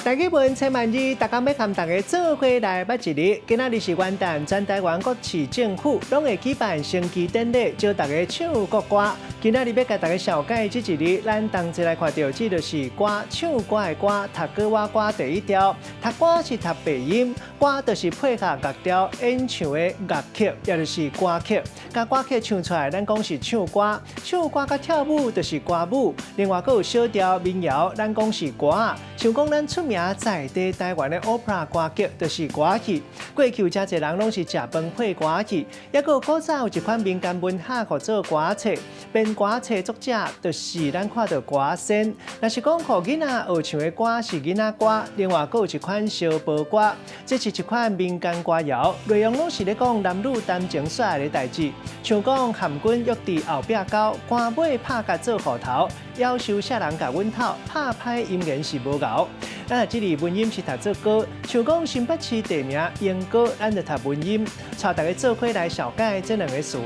台語文千萬字，逐工欲佮大家做伙來捌一字。今仔日是元旦，全台灣各市政府攏會舉辦升旗典禮，招大家唱國歌。今仔日欲共大家紹介這一字，咱同齊來看著，這就是歌，唱歌的歌，讀歌仔歌第一調。讀歌是讀白音，歌就是配合樂調演唱的樂曲，也就是歌曲。共歌曲唱出來，咱講是唱歌。唱歌佮跳舞就是歌舞。另外，閣有小調民謠，咱講是歌。像講咱出名在地台灣的 opera 歌劇，就是歌戲。過去有誠濟人攏是食飯配歌戲，抑閣有古早有一款民間文學號做歌冊，編歌冊作者就是咱看著歌仙。若是講予囡仔學唱的歌是囡仔歌，另外閣有一款燒報歌，這是一款民間歌謠，內容攏是咧講男女談情說愛的代誌，像講含軍約佇後壁溝，官尾拍共做芋頭，夭壽誰人共阮討，拍歹姻緣是無𠢕。咱這裡文音是讀做歌，像講新北市地名鶯歌，咱就讀文音，帶大家做伙來紹介這兩个詞。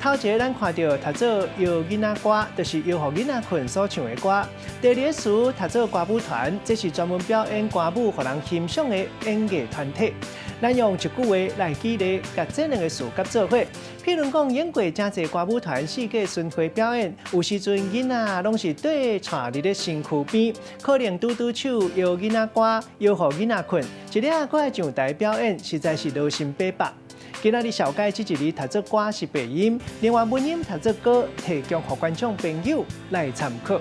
頭一个咱看著讀做搖囡仔歌，就是搖予囡仔睏所唱的歌。第二个詞讀做歌舞團，這是專門表演歌舞予人欣賞的演藝團體。咱用一句話來舉例，共這兩个詞佮做伙。譬如講，演過誠濟歌舞團四界巡迴表演，有時陣囡仔攏是綴帶佇咧身軀邊，可能拄拄手搖囡仔歌，搖予囡仔睏，一下閣愛上台表演，實在是勞心百百。今仔日紹介這一字讀做歌是白音，另外文音讀做歌，提供予觀眾朋友來參考。